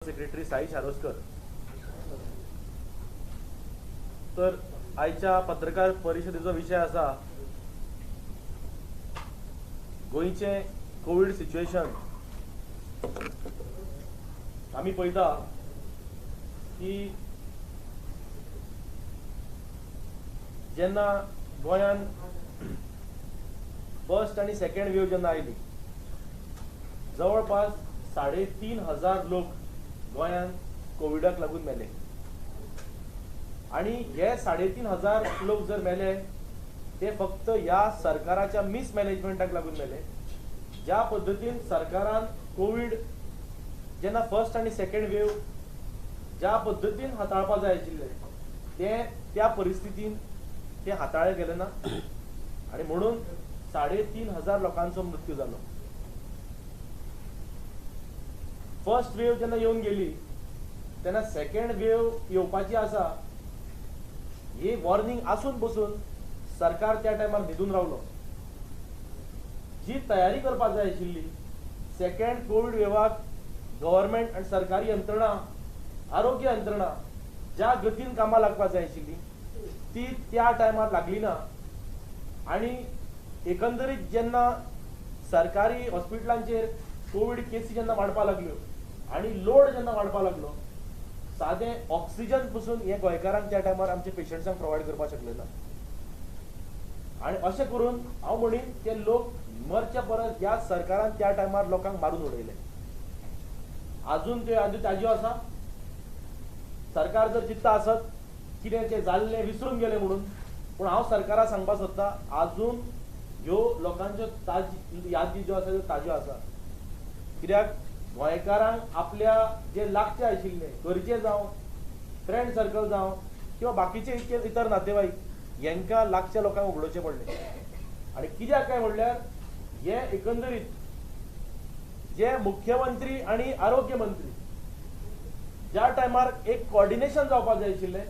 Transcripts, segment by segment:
Secretary Saish आरोसकर। तर आयच्या पत्रकार परिशदेचो विशय आसा गोंयचें कोवीड सिच्युएशन। आमी पळयता की जेन्ना गोंयान फर्स्ट आनी सेकंड वेव जेन्ना आयली, जवळपास 3500 लोक गोंयान कोविडाक लागून मेले आनी हे 3500 लोक जर मेले ते फक्त ह्या सरकाराच्या मिसमॅनेजमेंटाक लागून मेले। ज्या पद्दतीन सरकारान कोवीड जेन्ना फर्स्ट आनी सेकंड वेव ज्या पद्दतीन हाताळपा जाय आशिल्ले ते त्या परिस्थितीन ते हाताळ्ळे गेले ना आनी म्हणून 3500 लोकांचो मृत्यू जालो। फर्स्ट वेव जेन्ना येवन गेली तेन्ना सेकंड वेव येवपाची आसा ही वॉर्निंग आसून बसून सरकार त्या टायमार न्हिदून रावलो। जी तयारी करपाक जाय आशिल्ली सेकंड कोवीड वेवाक गव्हर्मेंट आनी सरकारी यंत्रणा, आरोग्य यंत्रणा ज्या गतीन कामां लागपाक जाय आशिल्ली ती त्या टायमार लागली ना आनी एकंदरीत जेन्ना सरकारी हॉस्पिटलांचेर कोवीड केसी जेन्ना वाडपाक लागल्यो आनी लोड जेन्ना वाडपाक लागलो, सादें ऑक्सिजन पसून हे गोंयकारांक त्या टायमार आमच्या पेशंट्सांक प्रोवायड करपाक शकले ना। आनी अशें करून हांव म्हणीन ते लोक मरच्या परस ह्या सरकारान त्या टायमार लोकांक मारून उडयले। आजून त्यो यादी ताज्यो आसा। सरकार जर चिंता आसत कितें तें जाल्लें विसरून गेलें म्हणून, पूण हांव सरकाराक सांगपाक सोदता आजून ह्यो लोकांच्यो ताजी यादी ज्यो आसा त्यो ताज्यो आसा। कित्याक गोंयकारांक आपल्या जे लागचे आशिल्ले घरचे जावं, फ्रेंड सर्कल जावं किंवा बाकीचे इतर नातेवाईक हेंकां लागच्या लोकांक उगडोवचें पडलें। आनी कित्याक काय म्हणल्यार हे एकंदरीत जे मुख्यमंत्री आनी आरोग्य मंत्री ज्या टायमार एक कॉर्डिनेशन जावपाक जाय आशिल्लें,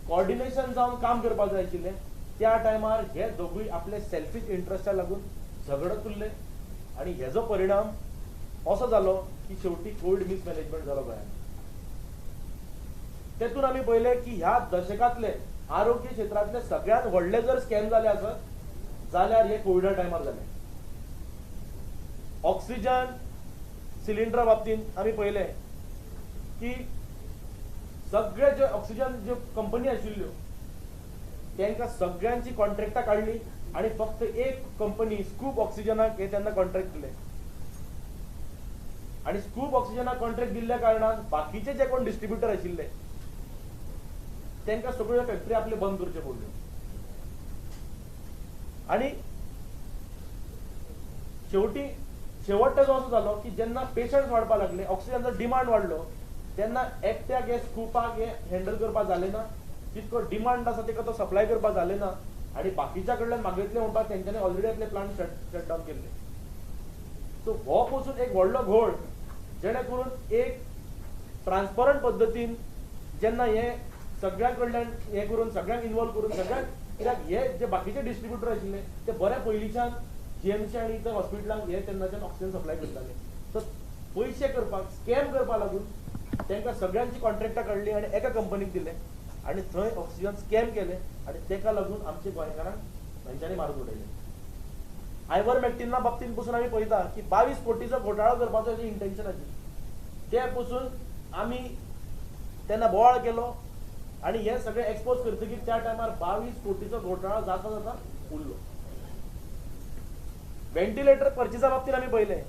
कॉर्डिनेशन जावन काम करपाक जाय आशिल्लें, त्या टायमार हे दोगूय आपले सेल्फीश इंट्रस्टाक लागून झगडत उरले आनी हेजो परिणाम असो जालो की शेवटी कोवीड मिसमॅनेजमेंट जालो गोंयांत। तेतून आमी पळयलें की ह्या दशकांतले आरोग्य क्षेत्रांतले सगळ्यांत व्हडले जर स्कॅम जाले आसत जाल्यार हे कोविडा टायमार जाले। ऑक्सिजन सिलिंडरा बाबतींत आमी पळयलें की सगळे जे ऑक्सिजन ज्यो कंपनी आशिल्ल्यो तांकां सगळ्यांची कॉन्ट्रॅक्टां काडली आनी फक्त एक कंपनी स्कूप ऑक्सिजनाक हे तेन्ना कॉन्ट्रॅक्ट दिले आनी स्कूप ऑक्सिजनाक कॉन्ट्रॅक्ट दिल्ल्या कारणान बाकीचे जे कोण डिस्ट्रिब्युटर आशिल्ले तांकां सगळ्यो फॅक्टरी आपले बंद करच्यो पडल्यो। आनी शेवटी शेवट ताजो असो जालो की जेन्ना पेशंट्स वाडपाक लागले, ऑक्सिजनाचो डिमांड वाडलो तेन्ना एकट्याक हे स्कुपाक हे हँडल करपाक जालें ना, जितको डिमांड आसा ताका तो सप्लाय करपाक जालें ना आनी बाकीच्या कडल्यान मागयतले म्हणपाक तेंच्यांनी ऑलरेडी आपले प्लांट शटडावन केल्ले। सो हो पसून एक व्हडलो घोळ जेणे करून एक ट्रान्सपरंट पद्दतीन जेन्ना हे सगळ्यां कडल्यान हे करून सगळ्यांक इनवॉल्व करून सगळ्यांक, कित्याक हे जे बाकीचे डिस्ट्रिब्युटर आशिल्ले ते बऱ्या पयलींच्यान जीएमसी आनी इतर हॉस्पिटलांक हे तेन्नाच्यान ऑक्सिजन सप्लाय करताले। सो पयशे करपाक स्कॅम करपाक लागून तांकां सगळ्यांची कॉन्ट्रॅक्टां काडली आनी एका कंपनीक दिले आनी थंय ऑक्सिजन स्कॅम केले आनी ताका लागून आमच्या गोंयकारांक हेंच्यांनी मारून उडयले। आयवर मॅक्टिना बाबतींत पसून आमी पळयता की 22 कोटीचो घोटाळो करपाचो इंटेन्शन आशिल्लें, ते पसून आमी तेन्ना बोवाळ केलो आनी हे सगळें एक्सपोज करतकीर त्या टायमार 22 कोटीचो घोटाळो जाता जाता उरलो। व्हेंटिलेटर पर्चेसा बाबतींत आमी पळयलें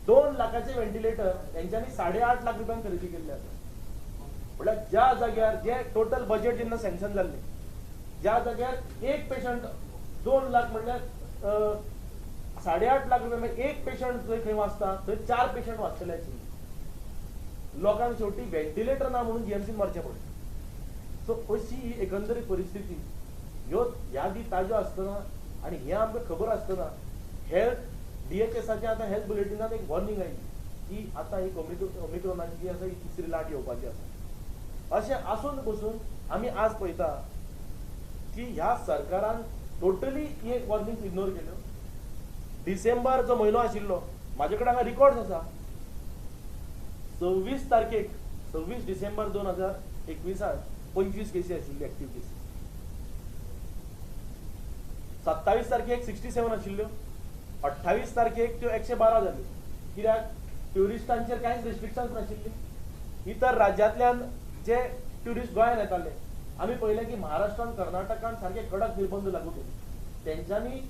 2 लाखाचे व्हेंटिलेटर तेंच्यांनी 8.5 लाख रुपयांक खरेदी केल्ले आसा। म्हळ्यार ज्या जाग्यार जे टोटल बजेट जेन्ना सँक्शन जाल्लें ज्या जाग्यार एक पेशंट 2 लाख म्हणल्यार 8.5 लाख रुपया एक पेशंट जंय खंय वाचता थंय 4 पेशंट वाचतले आशिल्ले। लोकांक शेवटी व्हेंटिलेटर ना म्हणून जीएमसीन मरचें पडलें। सो अशी ही एकंदरीत परिस्थिती ह्यो यादी ताज्यो आसतना आनी हें आमकां खबर आसतना हेल्थ डीएचएसाच्या आतां हेल्थ बुलेटिनान एक वॉर्निंग आयली की आतां ही ओमिक्रोनाची जी आसा ही तिसरी लाट येवपाची आसा। अशें आसून बसून आमी आज पळयता की ह्या सरकारान टोटली ही वॉर्निंग इग्नोर केल्यो। डिसेंबर जो म्हयनो आशिल्लो म्हाजे कडेन हांगा रिकॉर्ड्स आसा, 26 तारखेक 26 डिसेंबर 2021 25 केसी आशिल्ली एक्टीव केसी, 27 तारखेक 67 आशिल्ल्यो, 28 तारखेक त्यो 112 जाल्यो. कित्याक ट्युरिस्टांचेर कांयच रिस्ट्रिक्शन्स नाशिल्ली. इतर राज्यांतल्यान जे ट्युरिस्ट गोंयांत येताले, आमी पळयलें की महाराष्ट्रान कर्नाटकान सारके कडक निर्बंध लागू केले. तेंच्यांनी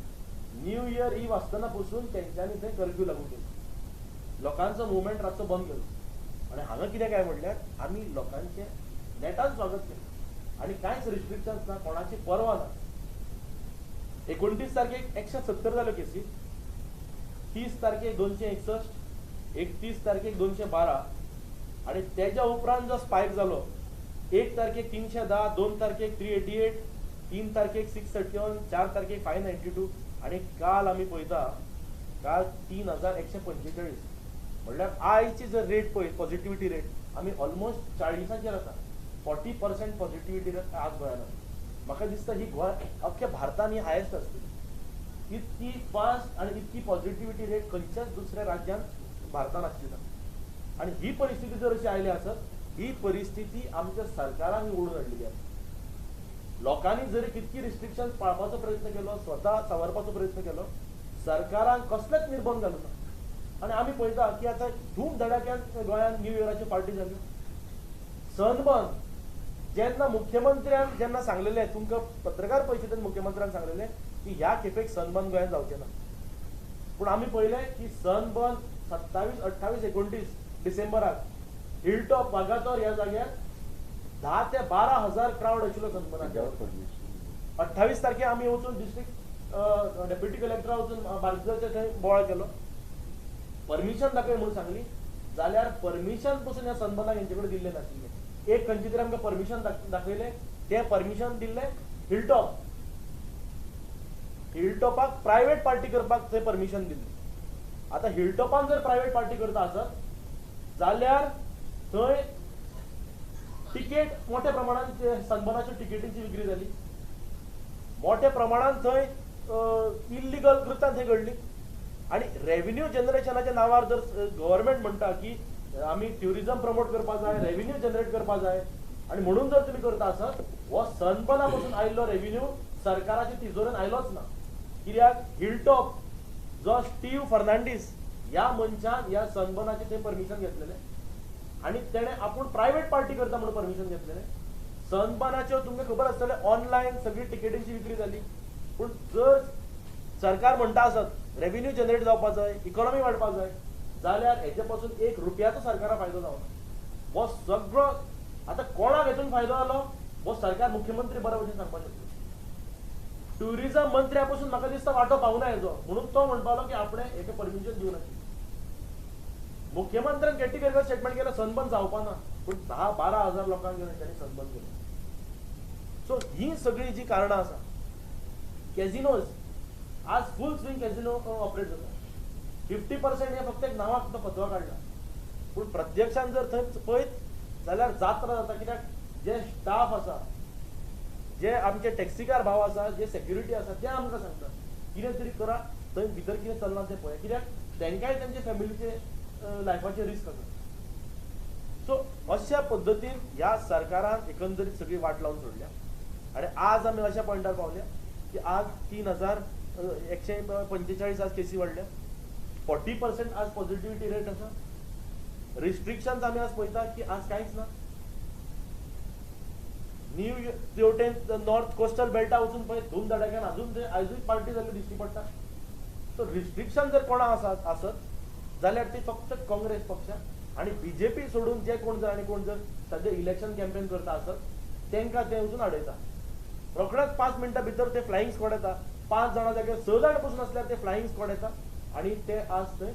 न्यू इयर ईव आसतना पसून तेंच्यांनी थंय कर्फ्यू लागू केलो, लोकांचो मुवमेंट रातचो बंद केलो. आनी हांगा कितें काय म्हणल्यार आमी लोकांचें नेटान स्वागत केलें आनी कांयच रिस्ट्रिक्शन्स ना, कोणाची पर्वा ना. 29 तारखेक 170 जाल्यो केसी, 30 तारखेक 261, 31 तारखेक 212 आनी तेज्या उपरांत जो स्पायक जालो 1 तारखेक 310, 2 तारखेक 388, 3 तारखेक 631, 4 तारखेक 592 आनी काल आमी पळयता काल 3145. म्हणल्यार आयची जर रेट पळयत पॉझिटिव्हिटी रेट आमी ऑलमोस्ट 40चेर आसा. 40% पॉझिटिव्हिटी रेट आज गोंयांत आसा. म्हाका दिसता ही गोंय अख्ख्या भारतान ही हायेस्ट आसतली. इतकी फास्ट आनी इतकी पॉझिटिव्हिटी रेट खंयच्याच दुसऱ्या राज्यांत भारतान आसची ना. आनी ही परिस्थिती जर अशी आयली आसत, ही परिस्थिती आमच्या सरकारान ओडून हाडलेली आसा. लोकांनी जरी कितकी रिस्ट्रिक्शन पाळपाचो प्रयत्न केलो, स्वता सावरपाचो प्रयत्न केलो, सरकारान कसलेच निर्बंध घालूं ना. आनी आमी पळयता की आतां धूम धडाक्यान गोंयांत न्यू इयराच्यो पार्टी जाल्यो. सनबर्न जेन्ना मुख्यमंत्र्यान जेन्ना सांगलेलें, तुमकां पत्रकार परिशदेन मुख्यमंत्र्यान सांगलेलें की ह्या खेपेक सनबर्न गोंयांत जावचें ना, पूण आमी पळयलें की सनबर्न 27, 28, 29 डिसेंबराक हिलटॉप वागातोर ह्या जाग्यार 10 ते 12 हजार क्रावड आशिल्लो सनबर्नाक. 28 तारखे आमी वचून डिस्ट्रिक्ट डेप्युटी कलेक्टरा वचून बार्देसाच्या थंय बोवाळ केलो, परमिशन दाखय म्हणून सांगली, जाल्यार परमिशन पसून ह्या सनबर्नाक हेंचे कडेन दिल्लें नाशिल्लें. एक खंयचे तरी आमकां परमिशन दाखयलें, तें परमिशन दिल्लें हिलटॉप, हिलटॉपाक प्रायवेट पार्टी करपाक थंय परमिशन दिल्लें. आतां हिलटॉपान जर प्रायवेट पार्टी करता आसत जाल्यार थंय तिकेट मोठ्या प्रमाणात सनबर्नाच्यो तिकेटींची विक्री जाली, मोठ्या प्रमाणात थंय इल्लिगल कृत्यां थंय घडली. आनी रेव्हेन्यू जनरेशनाच्या नांवार जर गव्हर्मेंट म्हणटा की आमी ट्युरिजम प्रमोट करपाक जाय, रेव्हेन्यू जनरेट करपाक जाय, आनी म्हणून जर तुमी करता आसत, हो सनबर्ना पसून आयिल्लो रेव्हेन्यू सरकाराच्या तिजोरेन आयलोच ना. कित्याक हिलटॉप जो स्टीव फर्नांडीस ह्या मनशान ह्या सनबर्नाचें थंय परमिशन घेतलेलें आनी तेणें आपूण प्रायवेट पार्टी करता म्हणून परमिशन घेतलेलें. सनबर्नाच्यो तुमकां खबर आसतलें ऑनलायन सगळी तिकेटींची विक्री जाली. पूण जर सरकार म्हणटा आसत रेव्हेन्यू जनरेट जावपाक जाय, इकॉनॉमी वाडपाक जाय, जाल्यार हेजे पासून 1 रुपयाचो सरकाराक फायदो जावना. हो सगळो आतां कोणाक हेतून फायदो जालो हो सरकार मुख्यमंत्री बऱ्या भशेन सांगपाक शकता. ट्युरिजम मंत्र्या पसून म्हाका दिसता वांटो पावना हेजो, म्हणून तो म्हणपालो की आपणें हेका परमिशन दिवं नाशिल्लें. मुख्यमंत्र्यान कॅटेगरिकल स्टेटमेंट केलें सनबर्न जावपा ना, पूण 10-12 हजार लोकांक घेवन तेणी सनबर्न केलें. सो ही सगळी जी कारणां आसा, कॅझिनोज आज फूल स्विंग कॅझिनो ऑपरेट जाता. 50% हे फक्त एक नांवाक तो फतवा काडला, पूण प्रत्यक्षान जर थंय पळयत जाल्यार जात्रा जाता. कित्याक जे स्टाफ आसा, जे आमचे टॅक्सीकार भाव आसा, जे सेक्युरिटी आसा, ते आमकां सांगता कितें तरी करा, थंय भितर कितें चल्लां तें पळय, कित्याक तांकांय तेंचे फॅमिलीचे लायफाचे रिस्क आसा. सो अशा पद्दतीन ह्या सरकारान एकंदरीत सगळी वाट लावन सोडल्या आनी आज आमी अशा पॉयंटार पावल्या की आज 3145 आज केसी वाडल्या, 40% आज पॉझिटिव्हिटी रेट आसा. रिस्ट्रिक्शन्स आमी आज पळयता की आज कांयच ना. न्यू तेवटेन नॉर्थ कोस्टल बेल्टा वचून पळय धूम धडाक्यान अजून थंय आयजूय पार्टी जाल्ली दिश्टी पडटा. सो रिस्ट्रिक्शन जर कोणा आसा आसत जाल्यार ती फक्त काँग्रेस पक्षाक आनी बीजेपी सोडून जे कोण जर आनी कोण जर सद्या इलेक्शन कॅम्पेन करता आसत तांकां ते वचून अडयता. रोखडेच 5 मिनटां भितर ते फ्लायिंग स्क्वॉड येता, 5 जाणां जाग्यार 6 जाण पसून आसल्यार ते फ्लायिंग स्क्वॉड येता आनी ते आज थंय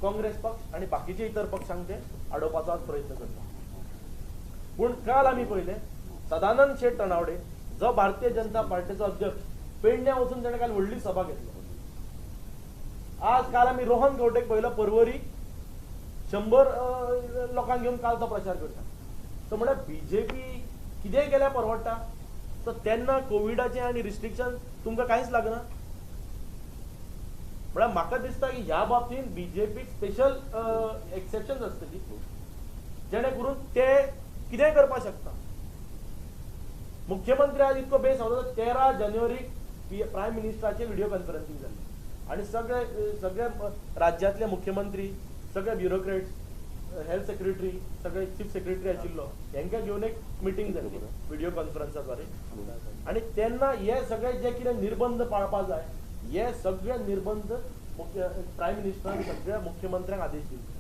काँग्रेस पक्ष आनी बाकीचे इतर पक्षांक ते अडोवपाचो आज प्रयत्न करता. पूण काल आमी पळयलें सदानंद शेट तणावडे जो भारतीय जनता पार्टीचो अध्यक्ष पेडण्या वचून ताणें काल व्हडली सभा घेतली. आज काल आमी रोहन खंवटेक पळयलो परवरी 100 लोकांक घेवन काल तो प्रचार करता. सो म्हळ्यार बीजेपी कितेंय केल्यार परवडटा. सो तेन्ना कोविडाचें आनी रिस्ट्रिक्शन तुमकां कांयच लागना. म्हळ्यार म्हाका दिसता की ह्या बाबतींत बीजेपीक स्पेशल एक्सेप्शन आसतली. जेणे करून ते कितेंय करपाक शकता. मुख्यमंत्री आज इतको बेस हांव 13 जानेवारीक प्रायम मिनिस्टराचे व्हिडिओ कॉन्फरन्सिंग जाल्लें आनी सगळे सगळे राज्यांतले मुख्यमंत्री, सगळे ब्युरोक्रेट्स, हेल्थ सेक्रेटरी, सगळे चीफ सेक्रेटरी आशिल्लो हेंकां घेवन एक मिटींग जाल्ली व्हिडिओ कॉन्फरन्साद्वारे. आनी तेन्ना हे सगळे जे कितें निर्बंध पाळपा जाय हे सगळे निर्बंध प्रायम मिनिस्टरान सगळ्या मुख्यमंत्र्यांक आदेश दिले.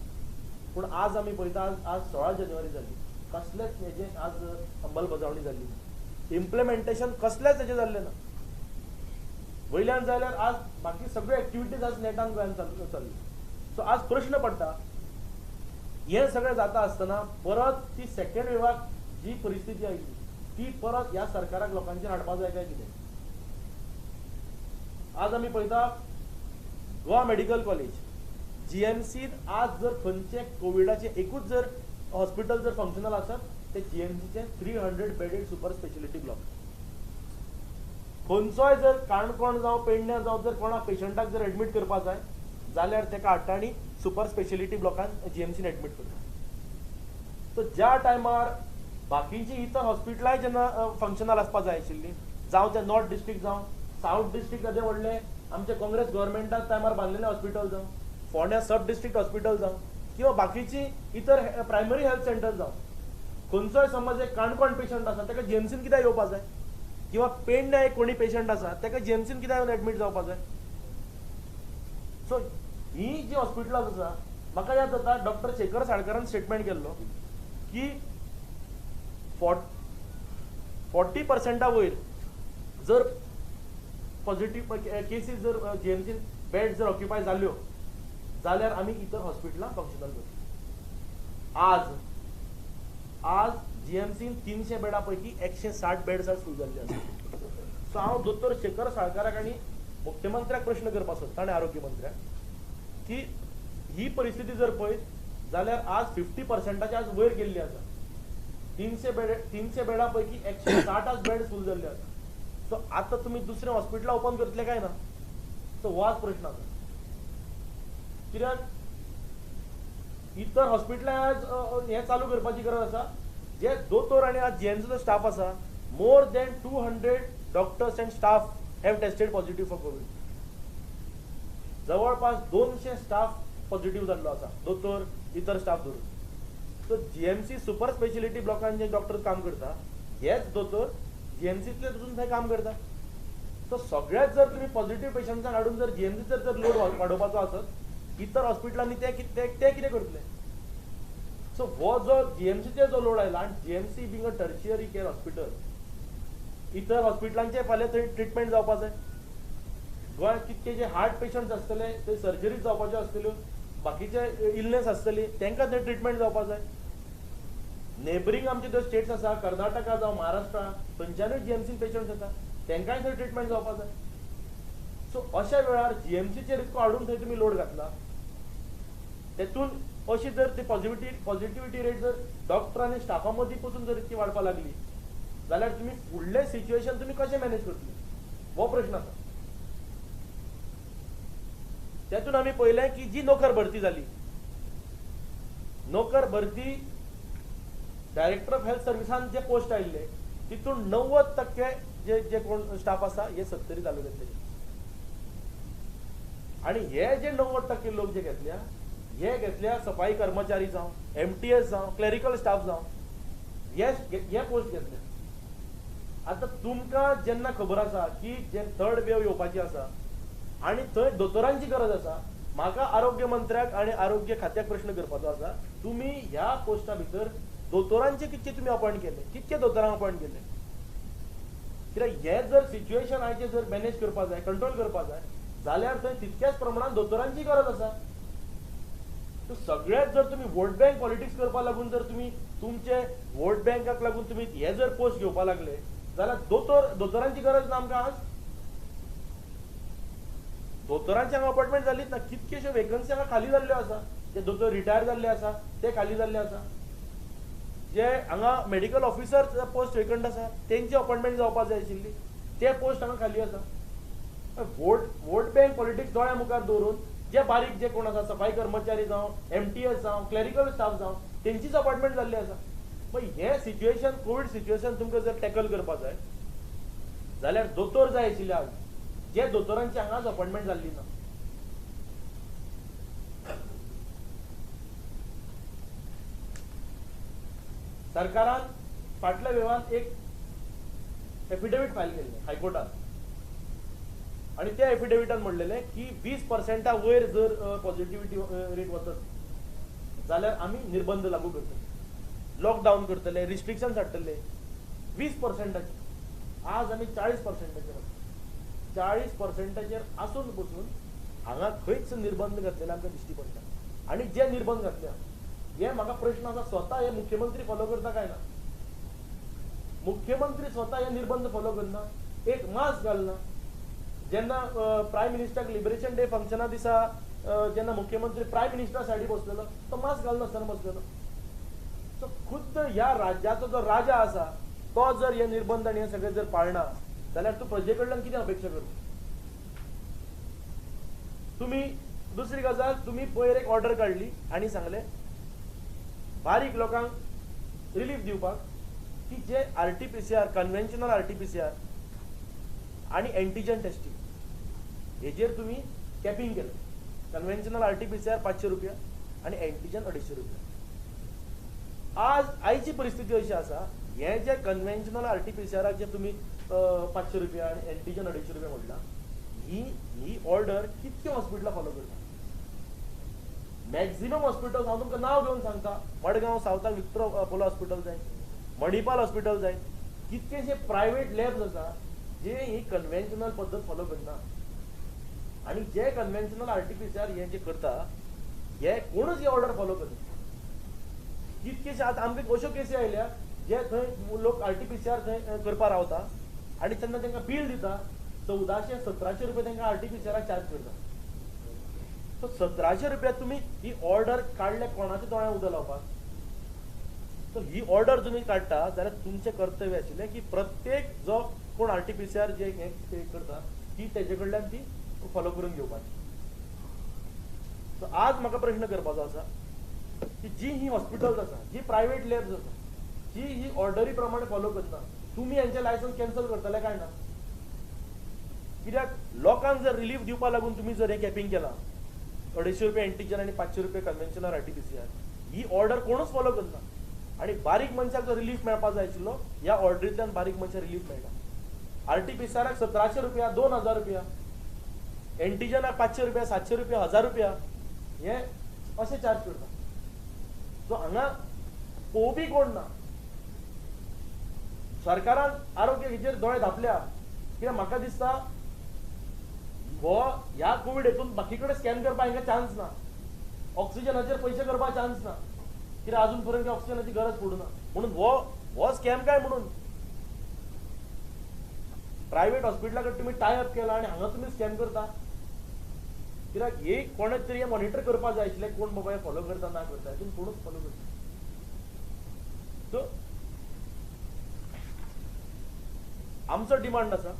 पूण आज आमी पळयता आज 16 जानेवारी जाली, कसलेच हेजे आज अंमलबजावणी जाल्ली ना, इम्प्लिमेंटेशन कसलेच हेजें जाल्लें ना. वयल्यान जाल्यार आज बाकी सगळ्यो एक्टिविटीज आज नेटान गोंयांत चल्ली. सो आज प्रश्न पडटा हें सगळें जाता आसतना परत ती सेकंड वेवाक जी परिस्थिती आयली ती परत ह्या सरकाराक लोकांचेर हाडपा जाय काय कितें. आज आमी पळयता गोवा मेडिकल कॉलेज जीएमसीन आज जर खंयचे कोविडाचे एकूच जर हॉस्पिटल जर फंक्शनल आसत ते जीएमसीचे 300 बेडेड सुपर स्पेशलिटी ब्लॉक. खंयचोय जर काणकोण जावं पेडण्यां जावं जर कोणा पेशंटाक जर एडमीट करपा जाय जाल्यार तेका हाडटा आनी सुपर स्पेशलिटी ब्लॉकान जीएमसीन एडमीट करता. सो ज्या टायमार बाकीची इतर हॉस्पिटलांय जेन्ना फंक्शनल आसपा जाय आशिल्लीं, जावं तें नॉर्थ डिस्ट्रिक्ट जावं सावथ डिस्ट्रिक्ट येदें व्हडलें आमच्या काँग्रेस गव्हर्मेंटान टायमार बांदलेलें हॉस्पिटल जावं, फोंड्या सब डिस्ट्रिक्ट हॉस्पिटल जावं किंवा बाकीची इतर प्रायमरी हेल्थ सेंटर जावं, खंयचोय समज एक काणकोण पेशंट आसा ताका जीएमसीन कित्याक येवपा जाय किंवा पेडण्या एक कोणी पेशंट आसा ताका जीएमसीन कित्याक येवन एडमीट जावपा जाय. सो ही जी हॉस्पिटलां आसा म्हाका याद जाता डॉक्टर शेखर साळकारान स्टेटमेंट केल्लो की 40% वयर जर पॉझिटिव्ह केसीस जर जीएमसीन बेड जर ऑक्युपाय जाल्यो जाल्यार आमी इतर हॉस्पिटलां फंक्शनल करतले. आज आज जीएमसीन 300 बेडां पैकी 160 बेड्स आज फूल जाल्ले आसा. सो हांव दोतोर शेखर साळकाराक आनी मुख्यमंत्र्याक प्रश्न करपाक सोदता आनी आरोग्य मंत्र्याक की ही परिस्थिती जर पळयत जाल्यार आज 50% आज वयर गेल्ली आसा. 300 बेडां पैकी 160 आज बेड फूल जाल्ले आसा. सो आतां तुमी दुसरें हॉस्पिटलां ओपन करतले काय ना, सो हो आज प्रश्न आसा. कित्याक इतर हॉस्पिटलां आज हें चालू करपाची गरज आसा. जे दोतोर आनी आज जीएमसीचो स्टाफ आसा more than 200 doctors and staff have tested positive for COVID. जवळपास 200 स्टाफ पॉझिटिव्ह जाल्लो आसा, दोतोर इतर स्टाफ धरून. सो जीएमसी सुपर स्पेशलिटी ब्लॉकान जे डॉक्टर काम करता हेच दोतोर जीएमसीतले पसून थंय काम करता. सो सगळ्याच जर तुमी पॉझिटिव्ह पेशंट्सांक हाडून जर जीएमसीचेर जर लोड वाडोवपाचो आसत इतर हॉस्पिटलांनी ते कितें करतले. सो हो जो जीएमसीचेर जो लोड आयला आनी GMC being a tertiary care hospital इतर हॉस्पिटलांचे फाल्यां थंय ट्रिटमेंट जावपा जाय. गोंयांत कितके जे हार्ट पेशंट्स आसतले ते सर्जरी जावपाच्यो आसतल्यो, बाकीचे इलनेस आसतली तांकां थंय ट्रिटमेंट जावपा जाय. नेबरींग आमचे ज्यो स्टेट्स आसा कर्नाटका जावं महाराष्ट्रा थंयच्यानूय जीएमसीन पेशंट्स येता तांकांय थंय ट्रिटमेंट जावपा जाय. सो अशा वेळार जीएमसीचेर इतको हाडून थंय तुमी लोड घातला तेतून अशी जर ती पॉझिटिव्हिटी रेट जर डॉक्टर आनी स्टाफा मदीं पसून जर इतकी वाडपाक लागली जाल्यार तुमी फुडलें सिच्युएशन तुमी कशें मॅनेज करतले हो प्रश्न आसा. तेतून आमी पळयलें की जी नोकर भरती जाली, नोकर भरती डायरेक्टर ऑफ हेल्थ सर्विसान जे पोस्ट आयिल्ले तितून 90% जे जे कोण स्टाफ आसा हे सत्तरी तालुक्यांतले. आनी हे जे 90% लोक जे घेतल्या हे घेतल्या सफाई कर्मचारी जावं, एमटीएस जावं, क्लरिकल स्टाफ जावं, हे पोस्ट घेतल्या. आतां तुमकां जेन्ना खबर आसा की जे थर्ड वेव येवपाची आसा आनी थंय दोतोरांची गरज आसा, म्हाका आरोग्य मंत्र्याक आनी आरोग्य खात्याक प्रश्न करपाचो आसा, तुमी ह्या पोस्टा भितर दोतोरांचे कितके तुमी अपॉयंट केले, कितके दोतोरांक अपॉयंट केले? कित्याक हे जर सिच्युएशन आयचें जर मॅनेज करपा जाय, कंट्रोल करपा जाय जाल्यार थंय तितक्याच प्रमाणान दोतोरांची गरज आसा. सगळ्यात जर तुम्ही वोट बँक पॉलिटिक्स करपाक लागून जर तुम्ही तुमचे वोट बँकाक लागून तुम्ही हे जर पोस्ट घेवपाक लागले जाल्यार दोतोरांची गरज ना आमकां. आज दोतोरांची हांगा अपॉयंटमेंट जालीच ना, कितक्योश्यो वेकन्सी हांगा खाली जाल्ल्यो आसा, जे दोतोर रिटायर जाल्ले आसा ते खाली जाल्ले आसा, जे हांगा मेडिकल ऑफिसर पोस्ट वेकंट आसा तेंची अपॉयंटमेंट जावपाक जाय आशिल्ली ते पोस्ट हांगा खाली आसा. वोट बँक पॉलिटिक्स दोळ्या मुखार दवरून जे बारीक जे कोण आसा सफाई कर्मचारी जावं, एमटीएस जावं, क्लरिकल स्टाफ जावं, तेंचीच अपॉयंटमेंट जाल्ली आसा. मागीर हें सिच्युएशन, कोवीड सिच्युएशन तुमकां जर टॅकल करपा जाय जाल्यार दोतोर जाय आशिल्ले आज, जे दोतोरांची हांगाच अपॉयंटमेंट जाल्ली ना. सरकारान फाटल्या वेव्हारान एक एफिडेवीट फायल केल्लें हायकोर्टान आनी त्या एफिडेविटान म्हणलेलें की 20% वयर जर पॉझिटिव्हिटी रेट वचत जाल्यार आमी निर्बंध लागू करतले, लॉकडावन करतले, रिस्ट्रिक्शन्स हाडटले 20%. आज आमी 40% आसा. 40% आसून बसून हांगा खंयच निर्बंध घातलेले आमकां दिश्टी पडटा. आनी जे निर्बंध घातल्या हे म्हाका प्रश्न आसा, स्वता हे मुख्यमंत्री फॉलो करता काय ना? मुख्यमंत्री स्वता हे निर्बंध फॉलो करना, एक मास्क घालना. जेन्ना प्रायम मिनिस्टराक लिबरेशन डे फंक्शना दिसा जेन्ना मुख्यमंत्री प्रायम मिनिस्टरा सायडी बसलेलो तो मास्क घालनासतना बसलेलो. सो खुद्द ह्या राज्याचो जो राजा आसा तो जर हे निर्बंध आनी हे सगळे जर पाळना जाल्यार तूं प्रजे कडल्यान कितें अपेक्षा करता? तुमी दुसरी गजाल, तुमी पयर एक ऑर्डर काडली आनी सांगलें बारीक लोकांक रिलीफ दिवपाक की जे RTPCR, conventional RTPCR आनी एंटीजन टेस्टिंग हेजेर तुमी कॅपिंग केलें. कन्व्हेन्शनल RTPCR 500 रुपया आनी एंटीजन 250 रुपया. आज आयची परिस्थिती अशी आसा, हे जे कन्व्हेन्शनल RTPCRाक जे तुमी 500 रुपया आनी एंटीजन 250 रुपया म्हणलां, ही ही ऑर्डर कितके हॉस्पिटलां फॉलो करता? मॅक्झिमम हॉस्पिटल्स हांव तुमकां नांव घेवन सांगता, मडगांव सावथाक विक्टर अपोलो हॉस्पिटल जाय, मणिपाल हॉस्पिटल जाय, कितकेशे प्रायवेट लॅब्स आसा जे ही कन्व्हेन्शनल पद्दत फॉलो करना. आनी जे कन्व्हेन्शनल RTPCR हे जे करता हे कोणूच ही ऑर्डर फॉलो करना. कितकेशे आतां आमकां अश्यो केसी आयल्या जे थंय लोक RTPCR थंय करपा रावता आनी तेन्ना तांकां बील दिता 1400-1700 रुपया तांकां RTPCRाक चार्ज करता. सो 1700 रुपया तुमी ही ऑर्डर काडल्या कोणाच्या दोळ्यां उदक लावपाक? सो ही ऑर्डर तुमी काडटा जाल्यार तुमचें कर्तव्य आशिल्लें की प्रत्येक जो कोण RTPCR जे हें करता ती तेजे कडल्यान ती फॉलो करून घेवपाची. सो आज म्हाका प्रश्न करपाचो आसा की जी ही हॉस्पिटल्स आसा, जी प्रायवेट लॅब्स आसा, जी ही ऑर्डरी प्रमाणे फॉलो करना, तुमी हेंचें लायसन्स कॅन्सल करतले काय ना? कित्याक लोकांक जर रिलीफ दिवपा लागून तुमी जर हें कॅपिंग केलां 250 रुपया एंटीजन आनी 500 रुपया कन्व्हेन्शनल RTPCR, ही ऑर्डर कोणूच फॉलो करना. आनी बारीक मनशाक जो रिलीफ मेळपा जाय आशिल्लो ह्या ऑर्डरींतल्यान बारीक मनशाक रिलीफ मेळटा. RTPCRाक 1700 रुपया, 2000 रुपया, एंटीजनाक 500 रुपया, 700 रुपया, 1000 रुपया हे अशें चार्ज करता. सो हांगा पळोवपी कोण ना. सरकारान आरोग्य हेजेर दोळे धांपल्या. कित्याक म्हाका दिसता हो ह्या कोवीड हेतून बाकी कडेन स्कॅन करपाक हांकां चान्स ना, ऑक्सिजनाचेर पयशे करपाक चान्स ना, कित्याक अजून पर्यंत ऑक्सिजनाची गरज पडूना. म्हणून हो हो स्कॅम काय म्हणून प्रायवेट हॉस्पिटला कडेन तुमी टाय अप केला आनी हांगा तुमी स्कॅम करता. कित्याक हे कोणें तरी हें मॉनिटर करपाक जाय आशिल्लें, कोण बाबा हें फॉलो करता ना करता, हितून कोणूच फॉलो करता. सो आमचो डिमांड आसा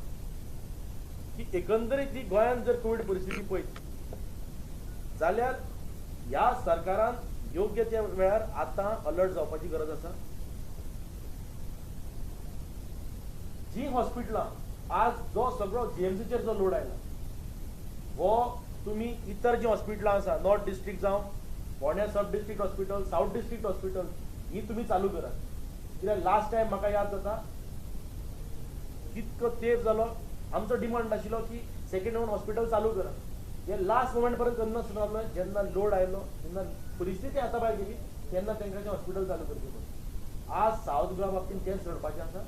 की एकंदरीत ही गोंयांत जर कोवीड परिस्थिती पळयत जाल्यार ह्या सरकारान योग्य त्या वेळार आतां अलर्ट जावपाची गरज आसा. जी हॉस्पिटलां आज जो सगळो GMCचेर जो लोड आयला हो तुमी इतर जी हॉस्पिटलां आसा, नॉर्थ डिस्ट्रिक्ट जावं, फोंड्या sub district hospital, south district hospital, ही तुमी चालू करात. कित्याक लास्ट टायम म्हाका याद जाता कितको तेप जालो, आमचो डिमांड आशिल्लो की सेकंड वन हॉस्पिटल चालू करा. हे लास्ट मोमेंट पर्यंत करनासतना रावलो, जेन्ना लोड आयलो, जेन्ना परिस्थिती हाता भायर गेली तेन्ना तांकां हॉस्पिटल चालू करचें पडलें. आज सावथ गोवा बाबतींत तेंच घडपाचें आसा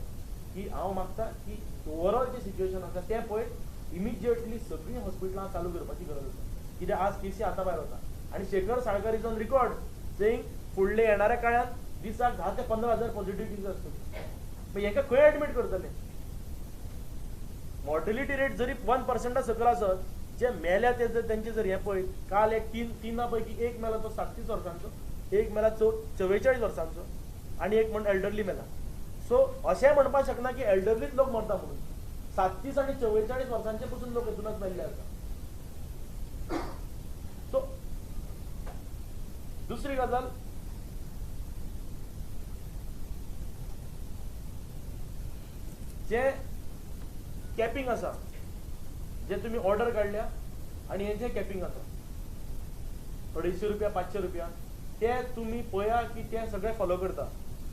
की हांव मागता की ओवरऑल जें सिच्युएशन आसा तें पळयत इमिजिएटली सगळीं हॉस्पिटलां चालू करपाची गरज आसा. कित्याक आज केसी हाता भायर वता आनी Shekhar Salkar is on record saying फुडले येणाऱ्या काळांत दिसाक 10 ते 15 हजार पॉझिटिव्ह केसीस आसतली. मागीर हेंकां खंय एडमीट करतले? मॉर्टेलिटी रेट जरी 1% सकयल आसत, जे मेल्या ते जर तेंचे जर हें पळयत, काल एक तिना पैकी एक मेला तो 37 वर्सांचो, एक मेला 44 वर्सांचो आनी एक म्हण एल्डरली मेला. सो अशें म्हणपाक शकना की एल्डरलीच लोक मरता म्हणून. 37 आनी 44 वर्सांचे पसून लोक हेतूनच मेल्ले आसा. सो दुसरी गजाल, जे कॅपिंग आसा, जे तुमी ऑर्डर काडल्या आनी हे जे कॅपिंग आसा 250 रुपया 500 रुपया, ते तुमी पळया की ते सगळे फॉलो करता.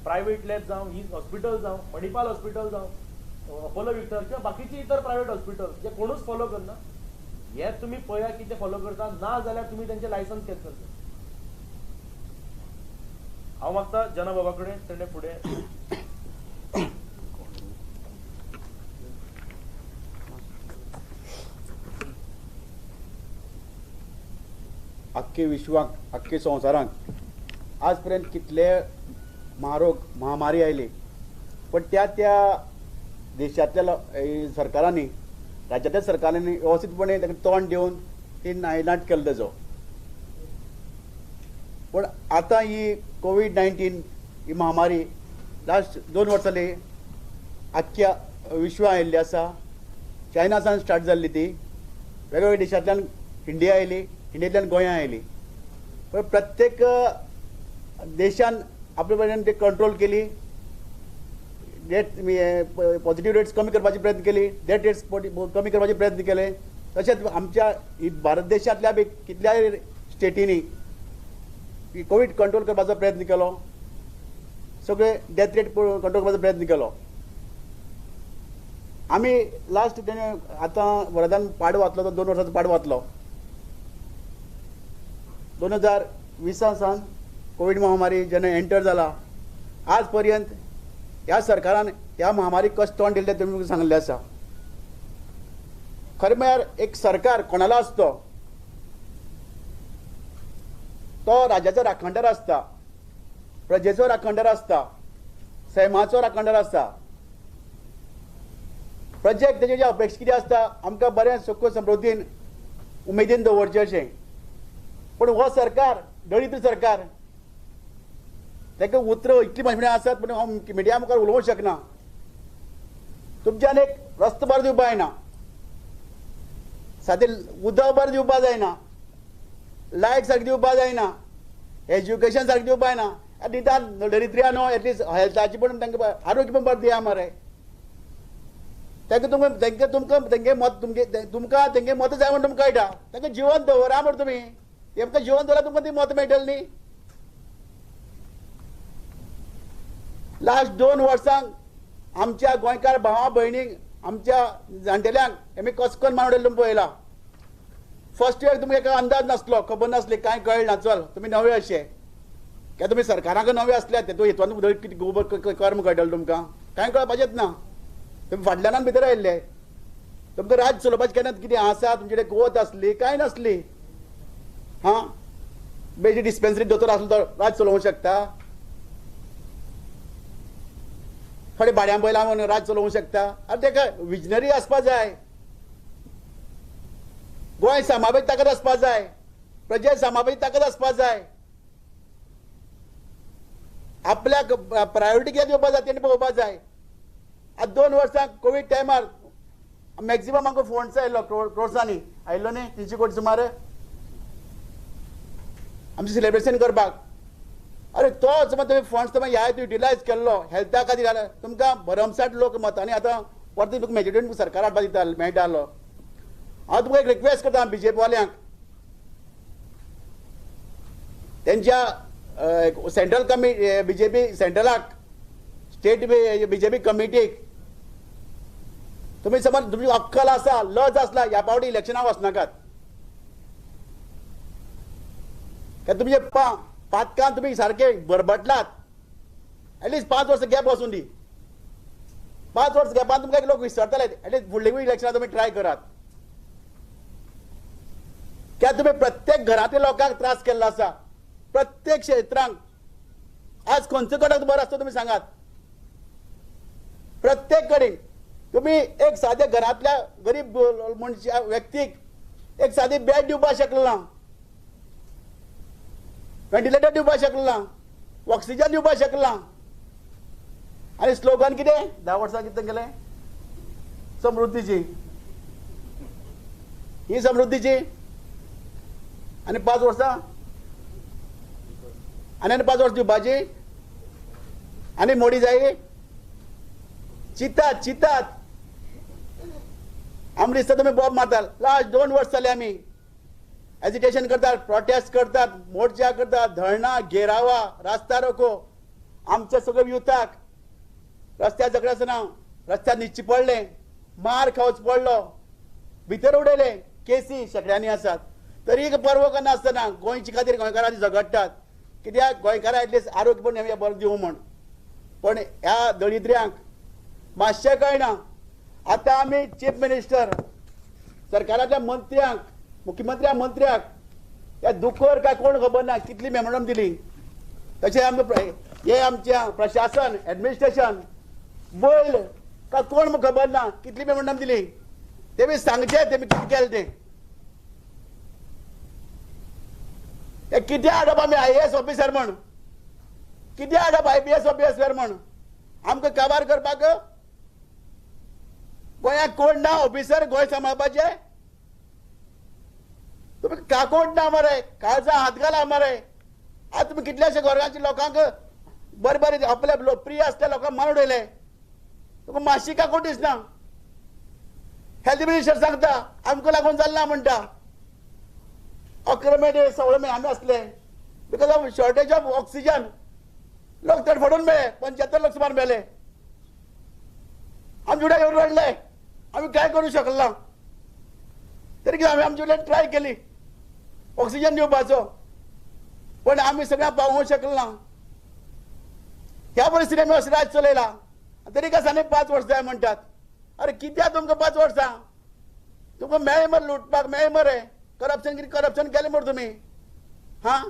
प्रायवेट लॅब जावं, ही हॉस्पिटल जावं, मणिपाल हॉस्पिटल जावं, अपोलो विक्टर किंवा बाकीचे इतर प्रायवेट हॉस्पिटल जे कोणूच फॉलो करना, हे तुमी पळया की ते फॉलो करता. ना जाल्यार तुमी तेंचे लायसन्स कॅन्सल करा. हांव मागता जना बाबा कडेन तेणे फुडें आख्खे विश्वाक, आख्खे संवसारांत आज पर्यंत कितले महारोग महामारी आयली, पण त्या त्या देशांतल्या सरकारांनी, राज्यातल्या सरकारांनी वेवस्थीतपणे ताका तोंड दिवन ती नायनाट केलो तेजो. पण आतां ही कोवीड-19 ही महामारी लास्ट 2 वर्सां जाली आख्ख्या विश्वां आयिल्ली आसा. चायना सावन स्टार्ट जाल्ली ती, वेगवेगळ्या देशांतल्यान इंडिया आयली, इंडियेंतल्यान गोंया आयली. पण प्रत्येक देशान आपले पर्यंत ते कंट्रोल केली, डेथ पॉझिटिव्ह रेट्स कमी करपाचे प्रयत्न केली, डेथ रेट्स कमी करपाचे प्रयत्न केले. तशेंच आमच्या भारत देशांतल्या बी कितल्याय स्टेटींनी कोवीड कंट्रोल करपाचो प्रयत्न केलो, सगळे डेथ रेट कंट्रोल करपाचो प्रयत्न केलो. आमी लास्ट तेणे आतां वरदान पाडो वाचलो, तो 2 वर्सांचो पाडो वाचलो. 2020 सावन कोवीड महामारी जेन्ना एंटर जाला आज पर्यंत ह्या सरकारान ह्या महामारीक कशें तोंड दिलें तें तुमी सांगिल्लें आसा. खरें म्हळ्यार एक सरकार कोणालो आसता तो राज्याचो राखणदार आसता, प्रजेचो राखणदार आसता, सैमाचो राखणदार आसता. प्रजेक तेजे जे अपेक्षा कितें आसता, आमकां बरें सुख समृद्धीन उमेदीन दवरचें अशें. पूण हो सरकार दळिद्र सरकार, ताका उतरां इतलीं म्हजे आसात पूण हांव मिडिया मुखार उलोवंक शकना. तुमच्यान एक रस्तो बरो दिवपा जायना, सादें उदक बरें दिवपा जायना, लायट सारकी दिवपा जायना, एज्युकेशन सारकें दिवपा जायना. निदान दरिद्र्या न्हू एटलिस्ट हेल्थाची पण तांकां आरोग्य पण बरें दिया मरे. तांकां तुमकां तांकां तुमकां तेंगे मत तुमगे तुमकां तेंगे मतां जाय म्हण तुमकां कळटा. तांकां जिवन दवरा मरे तुमी, तेमकां जिवन दवरा तुमकां ती मतां मेळटली न्ही. लास्ट 2 वर्सांक आमच्या गोंयकार भावा भयणींक, आमच्या जाणटेल्यांक आमी कसो करून मारून उडयलें तुमी पळयलां. फर्स्ट इयर तुमकां एका अंदाज नासलो, खबर नासली, कांय कळना, ना चल तुमी नवे अशे कित्याक तुमी सरकाराक नवे आसले तेतून हेतून कितें गोबर कर्म कळटलें तुमकां, कांय कळपाचेंच ना. तुमी फाटल्यान भितर आयिल्ले, तुमकां राज्य चलोवपाचें केन्ना कितें आसा, तुमचे कडेन कुवत आसली कांय नासली. हां, बेजी डिस्पेन्सरी दोतोर आसलो तो राज्य चलोवंक शकता, थोडे भाड्यां बैलां म्हणून राज्य चलोवंक शकता. आनी ताका विजनरी आसपा जाय, गोंय सांबाळपाची ताकद आसपा जाय, प्रजा सांबाळपाची ताकद आसपा जाय, आपल्याक प्रायोरिटी कितें दिवपा जाय तेणी पळोवपा जाय. आतां 2 वर्सां कोवीड टायमार मॅक्झिमम आमकां फोंड्स आयिल्लो क्रोर्सांनी आयिल्लो न्ही, 300 कोटी सुमार आमचें सेलिब्रेशन करपाक. अरे तो समज तुमी फंड्स तुमी ह्या युटिलायज केल्लो हेल्था खातीर जाल्यार तुमकां भरमसाठ लोक मतांनी आतां परत तुमकां मेजोरिटी सरकार हाडपा दिता मेळटालो. हांव तुमकां एक रिक्वेस्ट करता बीजेपी वाल्यांक, तेंच्या सेंट्रल कमिटी बीजेपी सेंट्रलाक, स्टेट बीजेपी कमिटीक, तुमी समज तुमची अक्कल आसा, लज आसला, ह्या पावटी इलेक्शनाक वचनाकात. कित्याक तुमचे पातकान तुमी सारके बरबटलात. एटलिस्ट 5 वर्सां गॅप वचून दी, 5 वर्सां गॅपान तुमकां लोक विसरतले. एटलिस्ट फुडले इलेक्शनाक तुमी ट्राय करात. कित्याक तुमी प्रत्येक घरांतल्या लोकांक त्रास केल्लो आसा, प्रत्येक क्षेत्रांक. आज खंयचो घटक बरो आसता तुमी सांगात. प्रत्येक कडेन तुमी एक साद्या घरांतल्या गरीब मनशा व्यक्तीक एक सादी बेड दिवपाक शकले ना, व्हेंटिलेटर दिवपाक शकले ना, ऑक्सिजन दिवपाक शकले ना. आनी स्लोगन कितें 10 वर्सां कितें केलें, समृद्धीची, ही समृद्धीची. आनी 5 वर्सां आनी 5 वर्सां दिवपाची आनी मोडी जाय. चितात चितात आमकां दिसता तुमी बॉम्ब मारतात. लास्ट 2 वर्स जाले आमी एजिटेशन करतात, प्रोटेस्ट करतात, मोर्चा करतात, धरणां, घेरावा, रास्ता रोको. आमच्या सगळे युथाक रस्त्यार झगडे आसतना रस्त्यार न्हिदचें पडलें, मार खावचो पडलो, भितर उडयले, केसी शेंकड्यांनी आसात. तरी पर्व करनासतना गोंयचे खातीर गोंयकारांनी झगडटात. कित्याक गोंयकारां एटलिस्ट आरोग्य पण बरें दिवं म्हण. पण ह्या दळिद्र्यांक मातशें कळना. आतां आमी चीफ मिनिस्टर, सरकाराच्या मंत्र्यांक, मुख्यमंत्र्या मंत्र्याक ह्या दुकर काय कोण खबर ना कितली मेमोरंडम दिली. तशें आमकां हे आमचें प्रशासन, एडमिनिस्ट्रेशन बैल काय कोण खबर ना कितली मेमोरंडम दिली. तेमी सांगचें तेमी कितें केलें तें. हे कितें हाडप आमी IAS officer म्हण, कितें हाडप IPS officer म्हण आमकां काबार करपाक? गोंयांत कोण ना ऑफिसर गोंय सांबाळपाचें? तुमी काकोट ना मरे, काळजा हात घाला मरे. आतां तुमी कितल्याशे गोरगांच्या लोकांक बरें बरें आपले लोकप्रिय आसल्या लोकांक मारून उडयले. तुका मातशी काकोट दिसना. हेल्थ मिनिस्टर सांगता आमकां लागून जालें ना म्हणटा. 11 मे 16 मे आमी आसले because of shortage of oxygen लोक तडफडून मेळे, 75 लोक सुमार मेले. आमचे फुडें येवन रडले, आमी कांय करूं शकले ना. तरी कितें आमी आमचे वयल्यान ट्राय केली ऑक्सिजन दिवपाचो, पण आमी सगळ्यांक पावोवंक शकले ना. ह्या परिस्थितीन आमी अशें राज चलयला. तरी कस आनी 5 वर्सां जाय म्हणटात. अरे कित्याक तुमकां 5 वर्सां? तुमकां मेळ्ळें मरे लुटपाक, मेळ्ळें मरे करप्शन, कितें करप्शन केलें मरे तुमी? हां,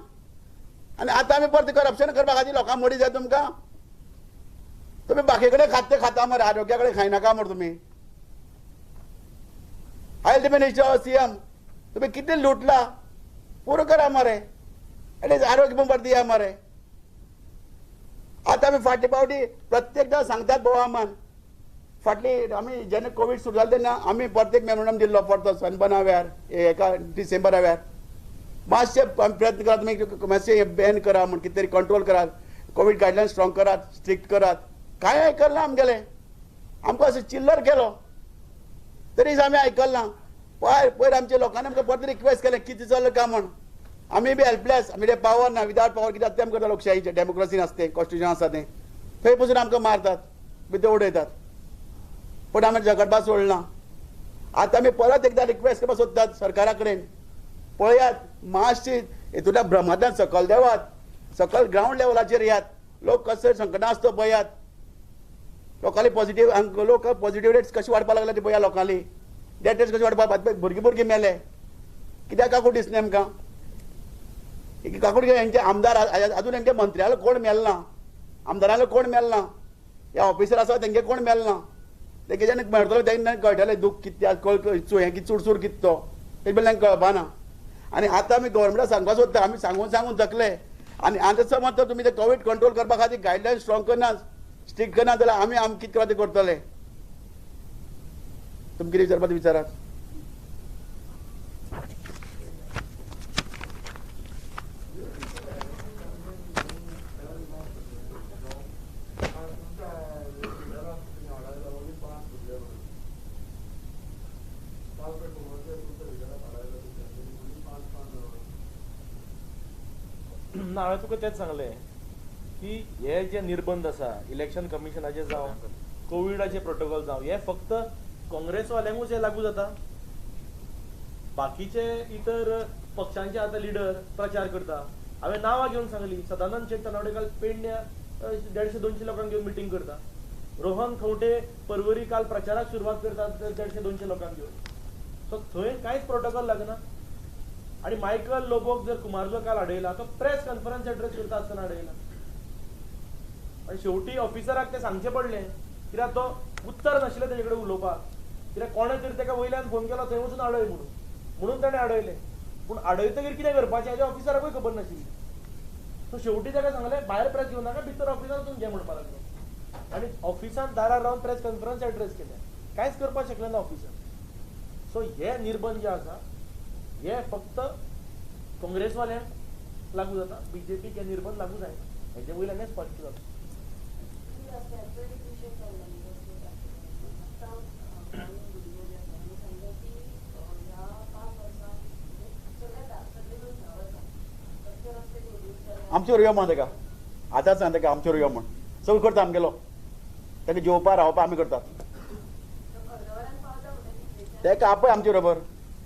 आनी आतां आमी परत करप्शन करपा खातीर लोकांक मडी जाय तुमकां? तुमी बाकी कडेन खात ते खाता मरे, आरोग्या कडेन खायनाका मरे तुमी. हेल्थ मिनिस्टर, CM, तुमी कितें लुटला पुरो करा मरे, एटलीस्ट आरोग्य पण बरें दिया मरे. आतां आमी फाटले फावटी प्रत्येकदां सांगतात भोव फाटली आमी जेन्ना कोवीड सुरू जालो तेन्ना आमी परत एक मेमोरंडम दिल्लो परतो सनबर्ना वेळार, एका डिसेंबरा वेळार. मातशे प्रयत्न करात तुमी, मातशें बॅन करा म्हण, कितें तरी कंट्रोल करात, कोवीड गायडलायन स्ट्रॉंग करात, स्ट्रिक्ट करात. कांय आयकलें ना आमगेलें, आमकां असो चिल्लर केलो. तरी आमी आयकलें ना. पयर पयर आमच्या लोकांनी आमकां परत रिक्वेस्ट केलें कितें चल्लां काय म्हण. आमी बी हेल्पलेस, आमी पावर ना, विदावट पावर कितें आसता तें आमी करता. लोकशाहीचें डेमोक्रेसी आसता तें, कॉन्स्टिट्युशन आसा तें, थंय पसून आमकां मारतात, भितर उडयतात. पूण आमी झगडपाक सोडना. आतां आमी परत एकदां रिक्वेस्ट करपाक सोदतात सरकारा कडेन, पळयात मातशी हितूंतल्या भ्रमांतल्यान सकयल देवात, सकयल ग्रावंड लेवलाचेर येयात. लोक कशे संकटां आसता पळयात, लोकांली पॉझिटिव्ह, लोक पॉझिटिव्ह रेट्स कशी वाडपाक लागल्या ते पळया, लोकांली डेथ रेट्स कशी वाडपाक. भुरगीं भुरगीं मेले कित्याक काकूट दिसना आमकां? काकूट हेंचे आमदार अजून हेंचे मंत्र्यालो कोण मेल ना, आमदारालो कोण मेल ना, ह्या ऑफिसर आसा तेंगे कोण मेल ना. तेंगे जेन्ना मेळटलो तेन्ना कळटलें दूख कित्याक, हें कितें चुरचूर कितें तो तेजे बेल्यान कळपा ना. आनी आतां आमी गव्हर्मेंटाक सांगपाक सोदता, आमी सांगून सांगून थकले. आनी आतां समज तर तुमी ते कोवीड कंट्रोल करपा खातीर गायडलायन स्ट्रॉंग करना, स्ट्रिक्ट करना जाल्यार आमी आमी कितें करता तें करतले. तुमी कितें विचारपा तें विचारात. ना, हांवें तुका तेंच सांगलें की हे जे निर्बंध आसा इलेक्शन कमिशनाचे जावं, कोविडाचे प्रोटोकॉल जावं, हे फक्त काँग्रेसवाल्यांकूच हे लागू जाता. बाकीचे इतर पक्षांचे आतां लिडर प्रचार करता. हांवें नांवां घेवन सांगली, सदानंद शेट तानावडे काल पेडण्या 150-200 लोकांक घेवन मिटींग करता, रोहन खंवटे परवरी काल प्रचाराक सुरवात करता 150-200 लोकांक घेवन. सो थंय कांयच प्रोटोकॉल लागना. आनी मायकल लोबोक जर कुमारजो काल अडयला तो प्रेस कॉन्फरन्स एड्रेस करता आसतना अडयला. आनी शेवटी ऑफिसराक तें सांगचें पडलें, कित्याक तो उत्तर नाशिल्लें तेजे कडेन उलोवपाक, कित्याक कोणें तरी ताका वयल्यान फोन केलो थंय वचून अडय म्हणून, म्हणून ताणें अडयलें. पूण अडयतकीर कितें करपाचें हाजें ऑफिसराकूय खबर नाशिल्ली. सो शेवटी ताका सांगलें भायर प्रेस घेवं नाका, भितर ऑफिसार वचून घे म्हणपाक लागलो. आनी ऑफिसान दारार रावन प्रेस कॉन्फरन्स एड्रेस केलें, कांयच करपाक शकलें ना ऑफिसर. सो हे निर्बंध जे आसा हे फक्त काँग्रेसवाल्यांक लागू जाता, बीजेपीक हे निर्बंध लागू जायना. हेजे वयल्यान हें स्पश्ट जाता. आमचेर यो म्हण तेका आतांच सांग तेका आमचेर यो म्हण सगळें करता आमगेलो ताका जेवपा रावपा आमी करतात तेका आपय आमचे बरोबर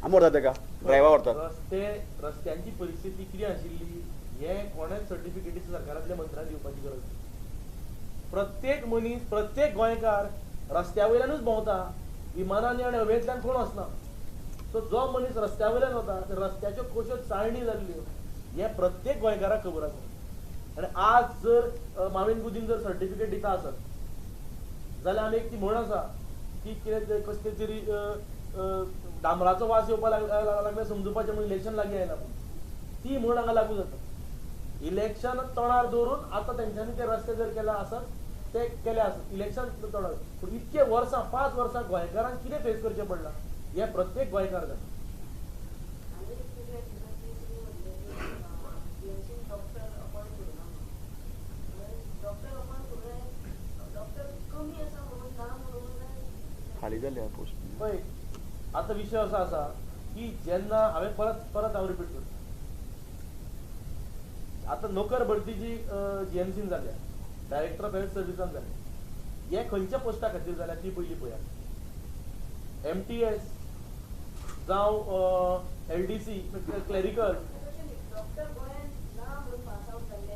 आमी व्हरता तेका ड्रायव्हर व्हरतात. रस्ते रस्त्यांची परिस्थिती कितें आशिल्ली हें कोणेच सर्टिफिकेटी सरकारांतल्या मंत्र्यांक दिवपाची गरज ना. प्रत्येक मनीस प्रत्येक गोंयकार रस्त्या वयल्यानूच भोंवता, विमानांनी आनी हवेंतल्यान कोण वचना. सो जो मनीस रस्त्या वयल्यान वता ते रस्त्याच्यो कश्यो चाळणी जाल्ल्यो हें प्रत्येक गोंयकाराक खबर आसा. आनी आज जर माविन गुदीन जर सर्टिफिकेट दिता आसत जाल्यार आमी एक ती म्हण आसा की कितें कसले तरी डांबराचो वास येवपाक लागले समजुपाचें म्हूण इलेक्शन लागीं आयलां म्हूण, ती म्हण हांगा लागू जाता. इलेक्शन तोंडार दवरून आतां तेंच्यांनी ते रस्ते जर केले आसत ते केले आसत इलेक्शन तोंडार, पूण इतके वर्सां 5 वर्सां गोंयकारांक कितें फेस करचें पडलां हें प्रत्येक गोंयकार जाणा. खाली जाल्या पोस्ट. पळय आतां विशय असो आसा की जेन्ना हांवें परत परत हांव रिपीट करता, आतां नोकर भरती जी जीएमसीन जाल्या, डायरेक्टर ऑफ हेल्थ सर्विसान जाल्या, हे खंयच्या पोस्टा खातीर जाल्या ती पयलीं पळयात. एमटीएस जावं एलडीसी क्लॅरिकल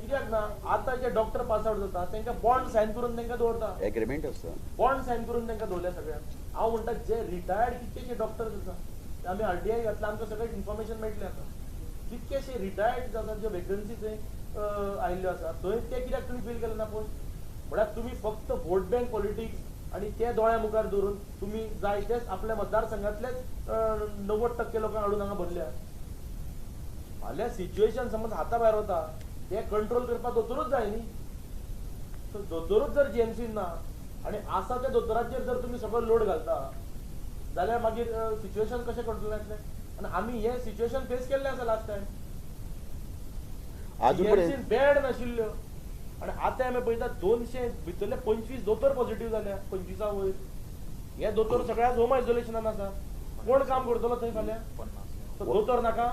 कित्याक ना आतां जे डॉक्टर पास आवट जाता तांकां बॉन्ड सायन करून तांकां दवरता, एग्रीमेंट आसता, बॉन्ड सायन करून तांकां दवरल्या सगळ्यांक. हांव म्हणटा जे रिटायर्ड कितकेशे डॉक्टर्स आसा, आमी आरटीआय घातला आमकां सगळें इन्फॉर्मेशन मेळटलें आतां, कितकेशे रिटायर्ड जाता ज्यो वेकन्सी थंय आयिल्ल्यो आसा थंय ते कित्याक तुमी फील केले ना पोस्ट. म्हळ्यार तुमी फक्त वोट बँक पॉलिटिक्स आनी ते दोळ्या मुखार दवरून तुमी जाय तेच आपल्या मतदारसंघातलेच 90% लोकांक हाडून हांगा भरल्या. फाल्यां सिच्युएशन समज हाता भायर वता ते कंट्रोल करपाक दोतोरूच जाय न्ही. सो दोतोरूच जर जीएमसीन ना आनी आसा त्या दोतोराचेर जर तुमी सगळो लोड घालता जाल्यार मागीर सिच्युएशन कशें कंट्रोल येतलें. आनी आमी हें सिच्युएशन फेस केल्लें आसा लास्ट टायम, जीएमसीन बेड नाशिल्ल्यो आनी आतां आमी पळयता 200 भितरले 25 दोतोर पॉझिटिव्ह जाल्या, 25 वयर. हे दोतोर सगळ्याच होम आयसोलेशनान आसा, कोण काम करतलो थंय फाल्यां? सो दोतोर नाका.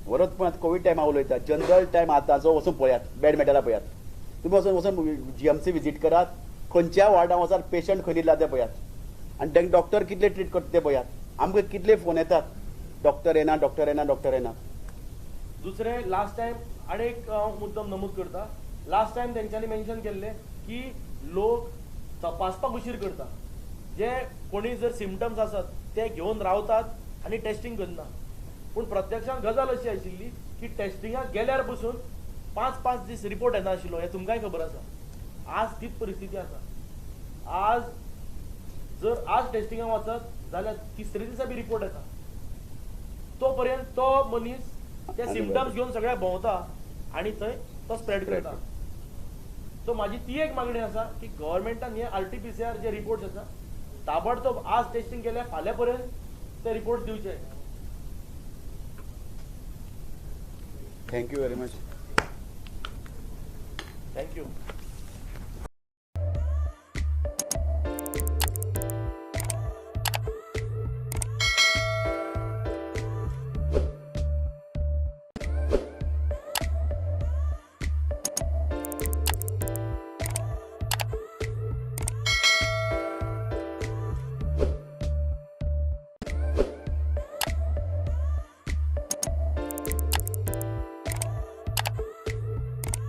वरत पण आतां कोवीड टायमा उलयता, जनरल टायम आतांचो वचून पळयात बेड मेळटा पळयात, तुमी वचून वचून जीएमसी विजीट करात, खंयच्या वॉर्डान वचात पेशंट खंय दिला ते पळयात आनी तांकां डॉक्टर कितले ट्रीट करता ते पळयात. आमकां कितले फोन येतात डॉक्टर येना, डॉक्टर येना, डॉक्टर येना. दुसरें लास्ट टायम आनी एक हांव मुद्दम नमूद करता, लास्ट टायम तेंच्यांनी मेन्शन केल्लें की लोक तपासपाक उशीर करता, जे कोणी जर सिमटम्स आसत ते घेवन रावतात आनी टेस्टिंग करना. पूण प्रत्यक्षान गजाल अशी आशिल्ली की टेस्टिंगाक गेल्यार पसून 5-5 दीस रिपोर्ट येना आशिल्लो, हें तुमकांय खबर आसा. आज तीच परिस्थिती आसा. आज जर आज टेस्टिंगाक वचत जाल्यार तिसरे दिसा बी रिपोर्ट येता, तो पर्यंत तो मनीस ते सिमटम्स घेवन सगळ्या भोंवता आनी थंय तो स्प्रेड करता. सो म्हाजी ती एक मागणी आसा की गव्हर्मेंटान हे RT-PCR जे रिपोर्ट्स आसा ताबडतोब आज टेस्टिंग केल्या फाल्यां पर्यंत ते रिपोर्ट्स दिवचे. Thank you very much. Thank you.